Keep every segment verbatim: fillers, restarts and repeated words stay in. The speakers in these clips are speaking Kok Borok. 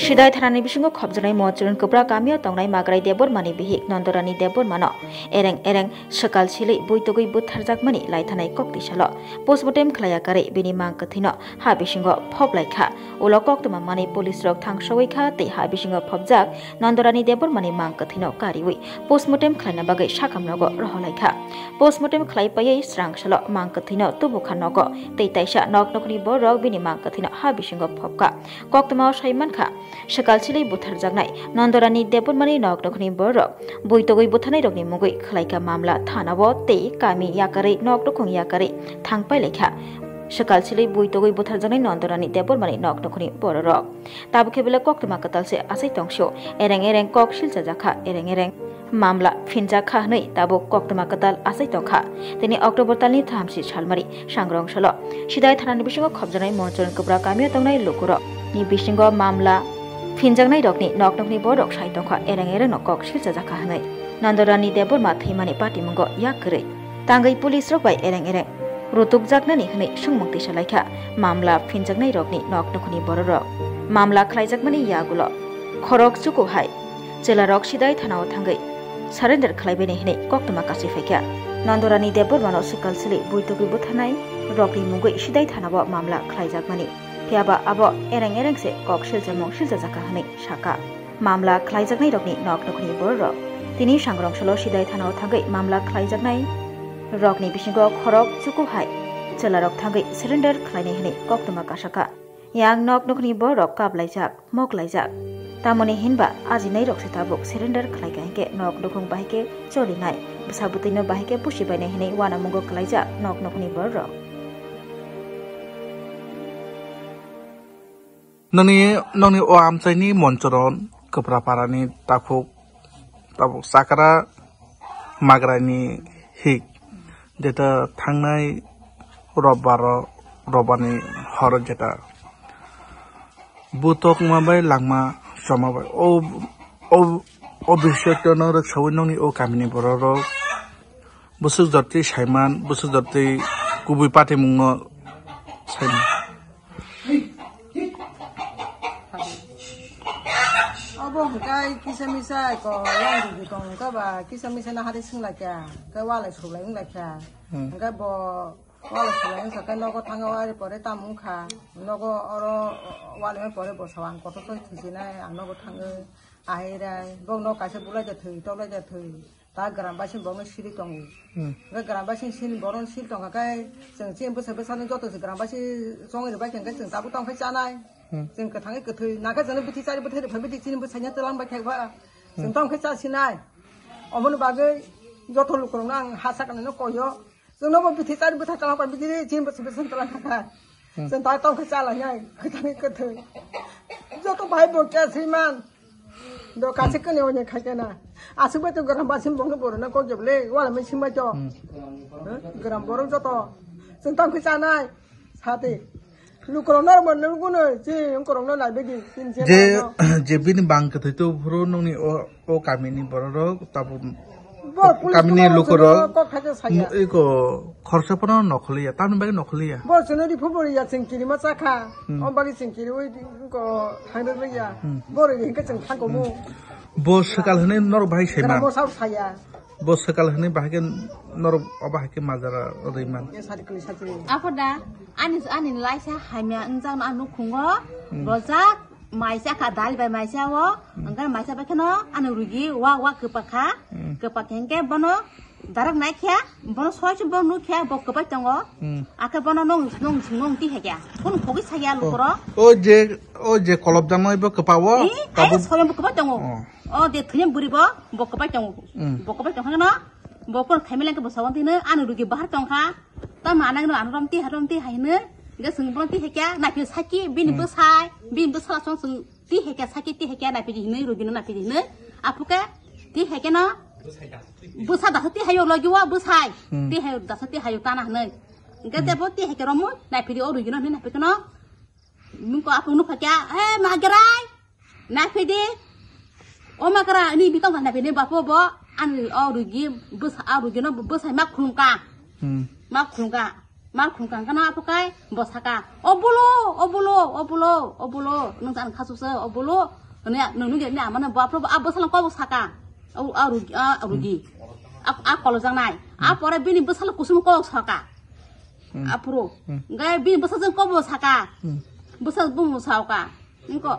Sidai thanani bisingo khopjaknai Mochurun Kwpra kamio tongnai Magrai Debbarmani bihik Nondorani Debbarmano ereng ereng swkal silwi buitugwi butharjakmani laithanai koktwi salo postmortem khlaiya karwi bini mang kwthwino ha bisingo phop lai kha. Ulo koktwma manwi police rok thangsowi kha tei ha bisingo phopjak Nondorani Debbarmani mang kwthwino kariwi postmortem khlaina bagwi sakam nogo rohor lai kha. Postmortem khlai paiwi srang salo mang kwthwino tubu kha nogo tei taisa nok nokhni borok bini mang kwthwino ha bisingo phop kha. Koktwmao sai man kha, swkal silwi butharjaknai Nondorani Debbarmani nok nokhni borok buitugwi butharnairokni mungwi khlai kha mamla thanao tei kami yakarwi nok nukhung yakarwi thang pai lai kha. Swkal silwi buitugwi butharjaknai Nondorani Debbarmani nok nokhni bororok. Tabuk khe belai koktwma kwtal se achai tong sio, ereng ereng kok silchajak kha, ereng ereng mamla phinjak kha hwnwi tabuk koktwma kwtal achai tong kha. Tini October talni thamsi salmari sangrong salo Sidai thanani bisingo khopjaknai Mochurun Kwpra kamio tongnai lukurok ni bisingo mamla phinjaknairokni nok nokni borok sai tong kha, ereng ereng no kok silchajak kha hwnwi Nondorani Debbarma thwimani patimungo yak kwrwi tangwi police rok bai ereng ereng rutukjaknani hwnwi swngmung tisa lai kha mamla phinjaknairokni nok nokhni bororok. Mamla khlaijakmani yagulo khorok chuku hai chwlarok Sidai thanao thangwi surrender khlaibaini hwnwi koktwma kasui phaikha. Nondorani Debbarmano swkal silwi buitugwi butharnai rokni mungwi Sidai thanao mamla khlaijakmani. Phiyaba abo ereng ereng se kok silchamung silchajakha hwnwi sakha. Mamla khlaijaknairokni nok nokhni bororok tini sangrong salo Sidai thanao thangwi mamla khlaijaknai rokni bisingo khorok chuku hai chwlarok thangwi surrender khlainai hwnwi koktwma kasakha. Yang nok nokhni borok kaplaijak, moklaijak. Tamoni hinba ajinai rok se tabuk surrender khlai kha hinkhe nok nukhung bahai khe cholinai, bwsa bwtwino bahai khe pusi bainai hinwi uanamungo kwlaijak nok nokhni borok. Noni, noni o amchaini Monchoron Kwpraparani takhuk tabuk chakra Magraini hik, jeta thangnai robbaro, robbarni horo jeta butok ma bai langma choma bai. O, o, o bisyo tono rwksawi nongni o kamini bororok bwswk jotwi saiman, bwswk jotwi kubui patimungno saiman. Obo hwnkhe kisa misa ko yang rwgwi tong wngkha ba, kisa misa no hari swng lai kha, khe walai suklai wng lai kha. Hmm. Hwnkhe bo walai suklai wng kha, khe nogo thangwi ari pore tamo wng kha. Nogo oro walai pore bo sawan kotor soi thwijinai, ang nogo thangwi ahai rai. Bo nok kaisa bulai ja thwi, toklai ja thwi. Ta gram bai sini borokno siri tongo. Hmm. Hwnkhe gram bai sini sini borokno siri tongkha khe chwng chini bwsa bwsano joto se gram bai sini chongwi rwbai khe hwnkhe chwng tabuk tongkhe chanai. Hmm. Chwng kwthangwi kwthwi nakhe chwngno bithi chari bwthai rwphai bidi chini bwsaino twlang bai khe ba. Hmm. Chwng tongkhe chasinai. Oboni bagwi joto lukurokno ang ha saknaino koyo. Chwngno bo bithi chari bwthai twlang bai bidi chini bwsa bwsano twlang kha kha. Hmm. Chwng ta tongkhe chalainai kwthangwi kwthwi. Joto bai bo khe swiman. Do kachi kani onya khai kana. Asuk bai to gram basin bongno borona kok jable wala mai sing bai to. Hmm. Huh? Gram borok joto. Chwng tang khe chanai. Sate. Lukurok nor mon nor guno chi lukurok no nai begi. Je, je bini bang kwthwi to phuru nongni o, o kamini bororok tabuk. Bo police kamini lukurok. Kok khaja saya. Iko khorsa phano nokholiya. Tamni bagwi nokholiya. Bo chwngno ri phuru ya chwng kirima chakha. Hmm. O bagwi chwng kiriwi ko thangdok ya. Hmm. Bo ri hwnkhe chwng thangkomu. Hmm. Bo swkal hwnwi norok bahai saiman. Mo sao saya. Bo swkal hwnwi bahai khe norok o bahai khe majra rwiman. Apo da, ani, ani laisa hamya wngjakno ang nukhungo, hmm, rojak, maisa kha dal bai maisa o, hmm, hwnkhe maisa bai kheno ani rugi wa, wa kwpak kha, hmm, kwpak hwnkhe bono darak nai khe, bono soi se bo nuk khe bo kwbai tongo, hmm, akhe bono nong, nong, nong ti hai khe, phone khogwi saya lukurok. O je, o je kolop jamai bo kwpa o, eh, tabuk ai soyam bo kwbai tongo. Oh. O de thuyam buri bo, bo kwbai tongo. Hmm. Bo kwbai tongkha no, bo phone khaimai lang khe bo sawan tino, ani rugi bahar tongkha. Tamo anang no ano rom ti ha rom ti hai no. Ge sung bron ti hekya na phi saki bini, hmm, bwsai, bini bwsala song sung ti hekya saki ti hekya na phi hinoi rugi no na phi hinoi. Apuke ti hekya no. Bwsa dasa ti hayo logi wa bwsai. Hmm. Ti hayo dasa ti hayo tana hinoi. Ge, hmm, te bo ti hekya romu na phi o rugi no na phi no. Nung ko apung nuk phakya, "Eh, Magrai, naphidi." O Magrai, ni bitong naphidi, bapo bo, ani o rugi, bus, a rugi no bus hai mak khulungka. Hmm. Mak khulungka. Ma khungkang kana apo kai bo saka, "O bolo, o bolo, o bolo, o bolo, nung jan khasu se, o bolo." Nungya nung nungya ni amana bo apro a bosala ko bo saka. O a rugi, a rugi. A, a kolo jang nai. A pore bini bosala kusum ko saka. Hmm. Apro. Hmm. Gai bini bosala jang ko bo saka. Hmm. Bosala bung saka. Engko.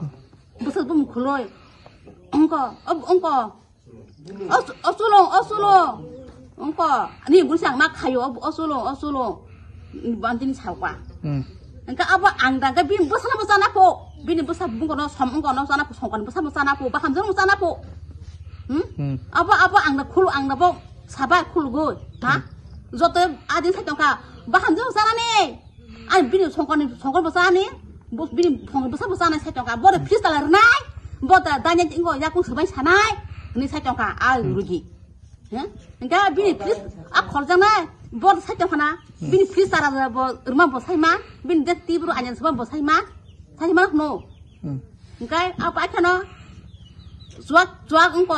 Bosala bung khuloi. Engko. Ob, engko. Os-, osulung, osulung. Engko, ani guri sang ma khayo, os-, osulung, osulung. Bantini sawa. Hmm. Engka abo ang da, engka bini bwsano bo chana po. Bini bwsa bungkono som, engkono chana po, songkoni bwsa bo chana po, bahamjano bo chana po. Hmm? Hmm. Abo, abo ang da khulu, ang da bo sabai khulu goi. Ha? Hmm. Joto adin sai tongkha, bahamjano chana ni. Ani bini songkoni, songkoni bwsa ani, bu-, bini songkoni bwsa bwsa nai sai tongkha. Bo de fridge tala rwnai, bo da danya ingo yakung swbai sanai, ni sai tongkha, a rugi. He? Engka bini fridge a khorjaknai, bo sai tongkha na, bini fridge tara bo rwma bo sai ma, bini de tibru anya swbai bo sai ma, sai ma no. Hmm. Engkai apa akhano, chuak, chuak engko,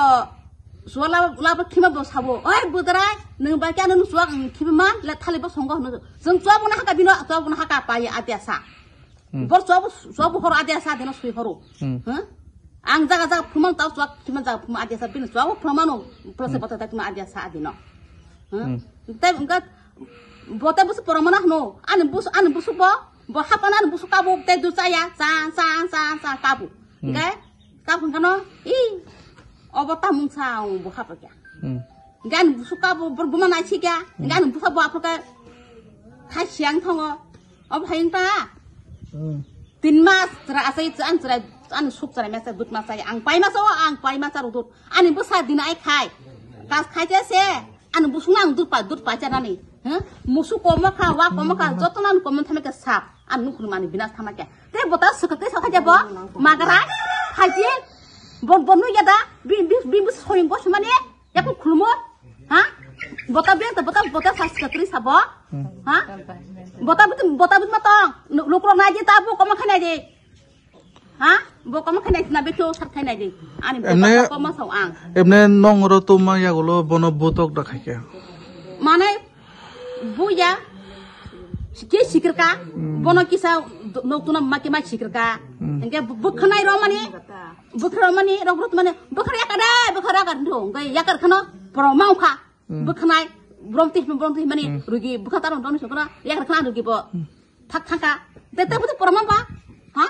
Suwa labo, labo khima bo sabo, "Oi, budrai, nwng bai khe ano nwng suwak, ang khima man, le thali bo songo," hwnwi. Chwng chuwa bo na haka bino, chuwa bo na haka pai adia sa. Hmm. Bor chuwa bo, chuwa bo horo adia sa dino sui horo. Hmm. Huh? Ang jaga jaga phumang tau chuwa khima jaga phuma adia sa, bino chuwa bo phumano, plus Hmm. bota tak ma adia sa adino. Huh? Hmm. Tei engka bota busu poromana hno, ani busu, ani busu bo, bo hapana ani busu kabu tei du chaya, cha, cha, cha, cha kabu. Hmm. Engkai, Kap hwnkha no, i, obo tamung sa ang bo hapha kya. Hmm. Gan busu kap bo buma nai si kya, Hmm. gan busa bo apha kha, khai siang thango, obo hai ta. Hmm. Tin mas chwrai asai chwrai, ang chwrai, ang suk chwrai masa dut masa ang pai masa o, ang pai masa rudut. Ani bwsa din ai khai. Kas khai te se, Ani busung ang dut pa, dut pa chanani. Huh? Musu komo kha, wa komo kha, joto nan komo thame khe sap. An nukhun mani binas thama khe. Te bota sukha te sokha jabo. Magara. Haji. Bon bon nu yada. Bi, bi, bi, bi soying bo sumani. Yaku khulmo. Ha? Bota bi ta, bota, bota sa sukha tri sabo. Ha? Bota bi, bota bi matong. Lu-, lukro naji tabu komo kha naji. Ha? Bo komo khainai sina betho sar khainai di. Ani bo Emne, komo sao ang. Emne nong ro to ma yagulo bono butok da khaikhe. Mane buya ke sikirka Hmm. bono kisa nok tuna ma ke ma sikirka. Hmm. Engke bu-, bukhanai ro mani bukhro mani ro brut mani bukhar yakade bukhar yakar ndo ngai yakar khano pro mau kha. Hmm. Bukhanai brom tih brom tih mani Hmm. rugi bukha taron don sokra yakar khana rugi bo. Hmm. Thak thangka. Te te buti porma ba? Ha?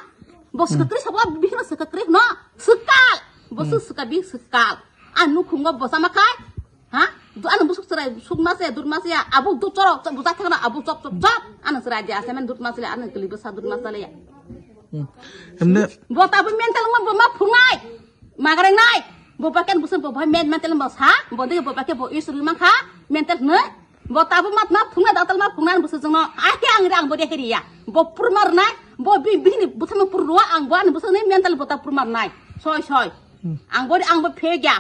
Bo secretary sabo bihino secretary no. Sekal. Bo su Hmm. sekabi sekal. Anu khungo bo sama kai. Ha? Du anu busuk serai sukma se durma se ya. Abu du choro chop buta thangna abu chop chop chop. Anu serai dia semen durma se anu keli besa durma se ya. Hmm. Emne Bo tabu mental ma bo ma phungai. Magareng nai. Bo paken busun bo bhai men mental bo sa. Bo de bo paken bo is rima kha. Mental ne. Bo tabu mat ma phungna datal ma phungna busu jengno. Ai ke ang rang bo de heriya. Bo purmar nai. Bo bi bini buthama purwa ang bo ani busu ne mental bo ta purmar nai. Soi soi. Hmm. Ang bo ang bo phegya.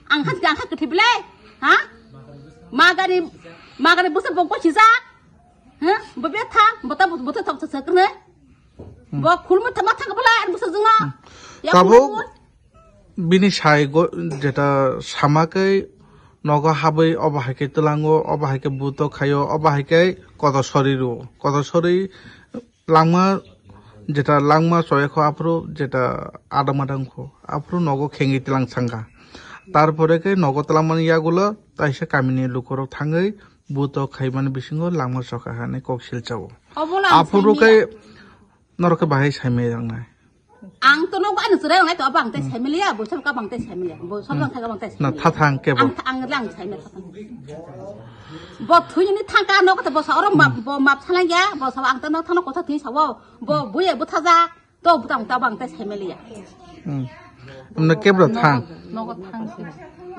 Ang hat ang hat kthi bile. Ha? Magari magari busu bo ko chija. Ha? Bo be tha bo ta bo ta thok sa sakne. Hmm. Bo khulmu ta ma thang bala ani busu jengno. Hmm. Ya Tabuk khulmu. Bini sai go-, jeta samakai nogo habwi obo hai khe twlango, obo hai khe buto khaio, obo hai khe kodo sori rwo. Kodo sori langma, jeta langma choyakho aphuru jeta adam adam kho. Aphuru nogo khengwi twlang sangkha. Tarpore khe nogo twlangmani yagulo taisa kamini lukurok thangwi buto khaimani bisingo langma chokha hinwi kok silchao. Obola ang Aphuru saimaya. Khe norok khe bahai saimaya wngnai. Ang to nogo ani chwrai wngnai to, abo ang tei saimiliya, bo sabka bang tei saimiliya, bo sabka kha bang tei Na saimiliya. Thathang kebo. Ang tha-, ang lang saimiliya thathang. Bo thuyini thangka nogo to bo sa oro map, bo map salangya, bo sa ang to no thano kotha thini sawo, bo buye bo thaja, to butang ta bang tei saimiliya. Hmm. Amna kebra thang. Nogo thang se.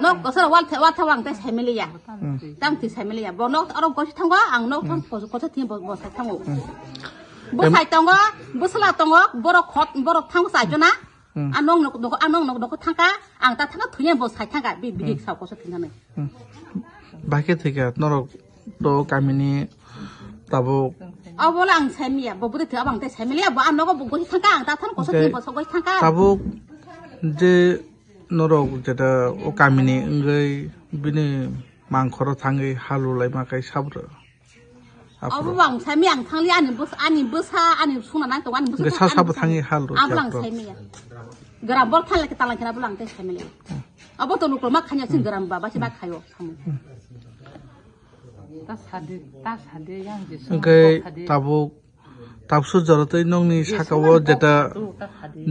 Nok kosar wal the, wal thawang tei saimiliya. Hmm. Tang ti saimiliya. Bo nok oro gosi thango, ang nok thang kos-, kosar thini bo, bo sai thango. Hmm. Bo Em- sai tongo, bo sala tongo, borok khot, borok thango sai jona. Hmm. Anong nok, nok, anong nok, nok thangka, ang ta thangka thuye bo sai thangka, bi, bi Hmm. sa kosar thini nai. Hmm. Bahai khe thwikha, norok to kamini tabuk. Obo le ang saimiliya, bo bwrwi thwi abang tei saimiliya, bo ang nogo bo gosi thangka, ang ta thang kosok Okay. thwi bo sok gosi thangka. Tabuk je norok jeta o kamini wngwi bini mangkhoro thangwi halu laima kai sabro. Abo bang sami ang thangli ani bus, ani bwsa, ani suna nang tongo, ani bwsa. Hwnkhe sa sabo thangwi hal rw. Abo lang sami ya. Gram bol thangla ke talang kena abo lang te sami le. Abo to lukro ma khanya sin gram ba, ba si ba khayo samu. Ta sadi, ta sadi yang je. Hwnkhe tabuk, tabsu jorotwi nongni saka o jeta,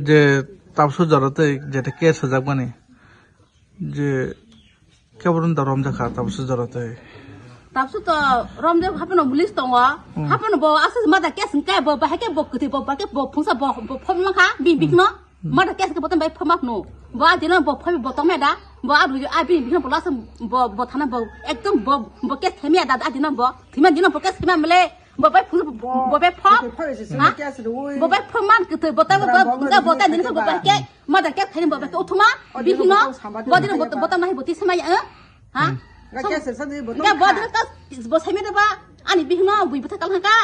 je tabsu jorotwi jeta case hojakmani. Je kebo rwng da romjakha, tabsu jora tei. Tabsu to romjak haphano police tongo. Hmm. Haphano bo aswk mada case hwnkhe bo bahai khe bo kwthwi bo bahai khe bo phungsa bo, bo phobma kha, bi bikno. Hmm. Mada case khe bo tong bai phobma phano. Bo adino bo phobi bo tongmeda. Bo abu abi bikno bo lasa bo, bo thana bo ekdom bo, bo case khemya da adino bo. Thima dino bo case khemya mele. Bo bai phung, bo bai phok. Ha? Bo bai phok man kwthwi, bo tai bo, bo tai nini bo bai ke, mother ke khaini bo bai ke uthuma, bihino, bo dino bo, bo tam nahi bo ti samai, eh? Ha? Nga bo dino ka, bo samai de ba, ani bihino bui bwtha kal hangka.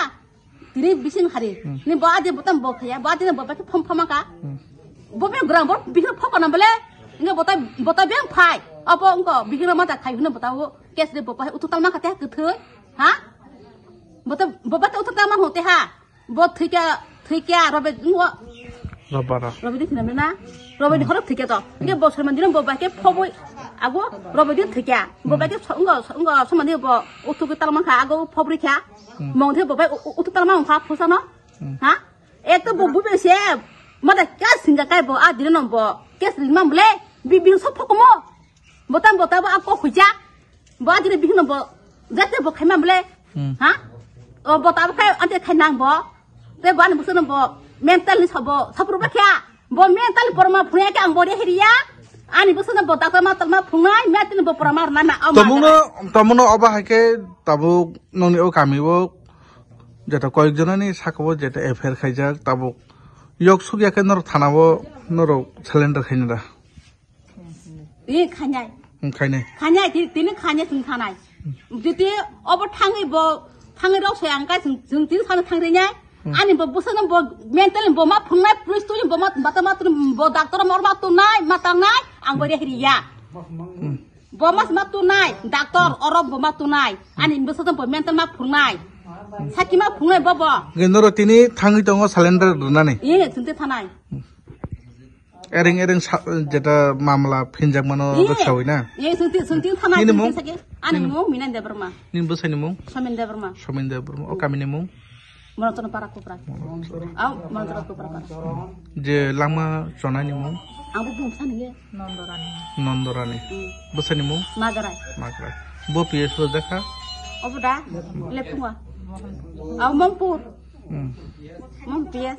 Tini bising hari. Ni bo adi bo tam bo khaya, bo adi bo bai ke phom phom ka. Bo be gram bo bihino phok na bole. Nga bo tai, bo tai beng phai. Abo ngo bihino mother khai hino bo ta o, case de bo bai uthu tal ma ka te kwthwi. Ha? Bo to, bo ba to uthuk tama hote ha. Bo thikya, thikya, robe, ngo. Robara. Robe di thina na. Robe di horok thikya to. Nge bo soi mandino bo ba ke phoboi. Ago, robe di thikya. Bo ba ke so-, ngo, so-, ngo, somani bo uthuk talma kha, ago phobri kha. Hmm. Mong the bo ba u-, u-, uthuk talma kha, phusano. Hmm. Ha? Ek to bo bube se. Mada kya singa kai bo, a dino no bo. Kes ringma mule. Bi, bi so phokomo. Bo tam bo ta bo ako huja. Bo adire bihno bo jate bo khaima bole. Hmm. Ha? O bo ta bo khai ante khai nang bo. Te bo ani busu bo mental ni sabo sapru ba kya. Bo mental porma phunai ke ang bo de hiriya. Ani busu bo ta ma ta ma phunai mental bo porma na na. Tomuno, tomuno oba haike tabuk nongni o kami o jeta koyek jonani saka o jeta F I R khaijak tabuk. Yok sugya ke norok thana o norok surrender khaina da. Ee, khanai. Hmm, khainai. Khanai, ti-, tini khanai, chwng khanai. Jiti obo thangwi bo, thangwi rok soya ang kai chwng, chwng tini sana thangri nai. Hmm. Ani bo bwsano bo mental bo ma phungnai, police tuli bo ma, bata ma tuli bo doctor ma ma tunai, ma tangnai, ang bo rehri ya. Hmm. Bo ma ma tunai, doctor oro bo ma tunai. Ani bwsano bo mental ma phungnai. Saki ma phungnai bo bo. Gendoro tini thangwi tongo surrender rwnani. Ee, chwng te thanai. Ereng ereng sa-, jeta mamla phinjak mano. Iye. Rwksawi na. Iye, sungti, sungti thana. Nini mung? Sake. Ani mung Minan Debbarma. Nini bwsai ni mung? Somin Debbarma. Somin Debbarma. O kami ni mung? Monoton Para Kupra. Monoton. Au, Monoton Kupra Para. Je langma chonai ni mung? Ang bo bung sani ye. Nondorani. Nondorani. Hmm. Bwsai ni mung? Magarai. Magarai. Bo P S o jakha? Obo da? Lepungwa. Au Mongpur. Hmm. Mong P S.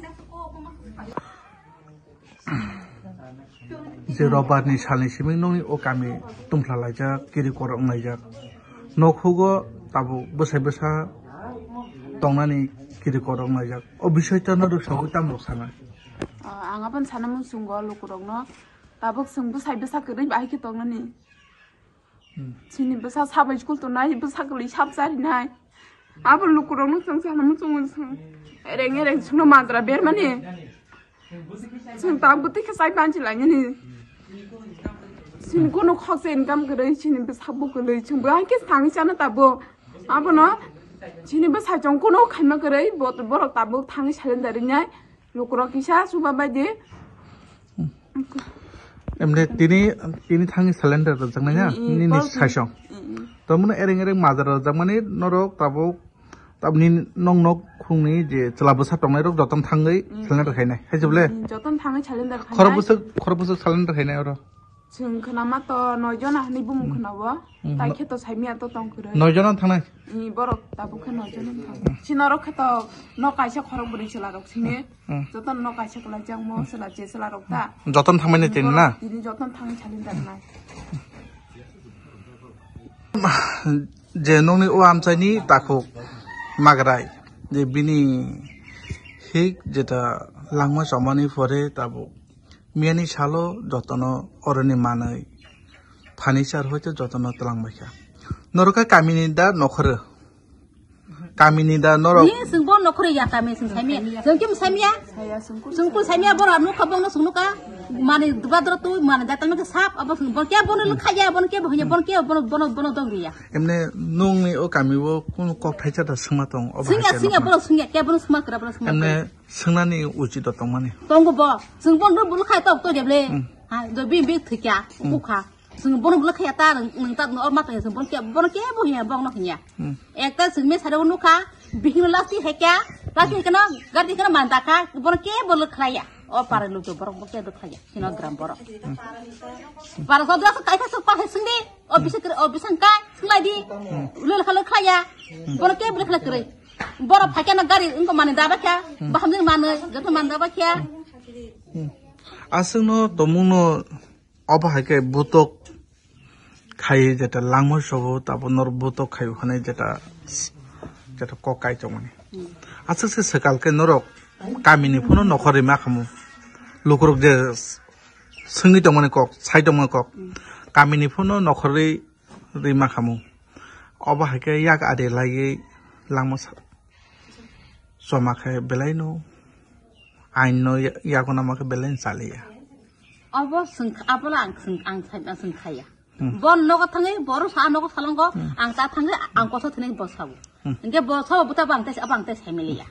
Je robar ni salni simi nongni o kami tungphla laijak, kiri korok wnglaijak. Nokhugo tabuk bwsai bwsa tongnani kiri korok wnglaijak. O bisoi tano rwksogwi tamo rok sanai? Ah, ang aboni sana muchungo lukurokno tabuk chwng bwsai bwsa kwrwi bahai khe tongnani. Hmm. Chini bwsa sabai school tongnai, bwsa kwlwi sap charinai. Abo lukurokno chwng sana muchungo chwng. Ereng ereng chwngno madra bermani. Chwng ta bwtwi khe chai panchi lainani. Chini kono khoksa income kwrwi, chini bwsa bo kwlwi, chwng bo hai khe thangwi chana tabo. Abono chini bwsa chwng kono khaima kwrwi, bo-, borok tabuk thangwi surrender rinai. Lukurok kisa chuba bai di. Emne tini, tini thangwi surrender rwjaknai ha? Mm, mm, nini saisong. Mm, mm. Tamoni ereng ereng madra rwjakmani norok tabuk, tabni nong nok khungni je chwla bwsa tongnai rok jotono thangwi surrender khainai. Hai se bole? Mm, jotono thangwi surrender khainai. Khorok bwswk, khorok bwswk surrender khainai oro? Chwng khwnama to noi jona hinwi bumung khwnao. Mm, tai no-, khe to saimia to tong kwrwi. Noi jona thangnai? Mm, borok tabuk khe noi jona thang. Chini oro khe to nok kaisa khorok bwrwi chwla rok sini. Hmm. Jotono nok kaisa kwlaijak mo, chwla je chwla rok ta. Jotono thangmani tini na? Tini jotono thangwi salin jaknai. Je nongni o amchaini takhuk Magrai, je bini hik jeta langma chomani pore tabuk miyani salo jotono oroni manwi furniture hoite jotono twlangbaikha. Norok khe kamini da nokhoro? Kamini da norok. Ni chwng bo nokhorwi ya kami chwng saimia. Chwng kim saimia? Chwng kun saimia borok nukha bongno chwng nukha. Mani dubadro tu mani datang ke sap abo sung bon ke bono lukha ya bon ke bohnya bon ke bono bono bono dong riya. Emne nung ni o kami o kun kok thaisa da sungma tong obo. Sungya hai ke sungya nok bono sungya ke bono sungma kra bono sungma. Emne sungnani uchi do tong mani. Tong bo sung bon do bulu khai tok to jeble. Hmm. Ha do bi bi thikya Hmm. Ukha. Sung bono bulu khai ta nung ta no or mata sung bon ke bono ke bohnya bong no hnya. Hmm. Ekta sung me sare nukha bihim lasti hekya lasti hekano gardi hekano manda kha bono ke bolo khlaiya. O pare luto borok bo ke do khlaiya. Sino gram borok. Para so dra kai kha so pa sung di. O bisa kre o bisa kai sung lai di. Ulo khala khlaiya. Bono ke bolo khlai kre. Borok phakya na gari ingko mani daba kya. Baham jeng mano joto man daba kya. Aswkno tomungno obo hai khe butok khai jeta langma sobo tabo nor butok khai hwnwi jeta jeta kok kai tongmani. Aswk se swkal khe norok kamini phano nokhorwi ma khamu. Lukurok je swngwi tongmani kok, sai tongmani kok. Kamini phano nokhorwi rima khamu. Obo hai khe yak ari laiwi langma sa-, choma khe belai no ain no ya-, yago nama khe belai no chaliya. Obo swng kha-, abola ang swng, ang sai, ang swng khaya. Hmm. Bon nogo thangwi, boru sa nogo salongo, Hmm. Ang ta thangwi, ang koso thangwi bo sabo. Hmm. Hingke bo sabo buta bo ang tes, abo ang tes hai meliya.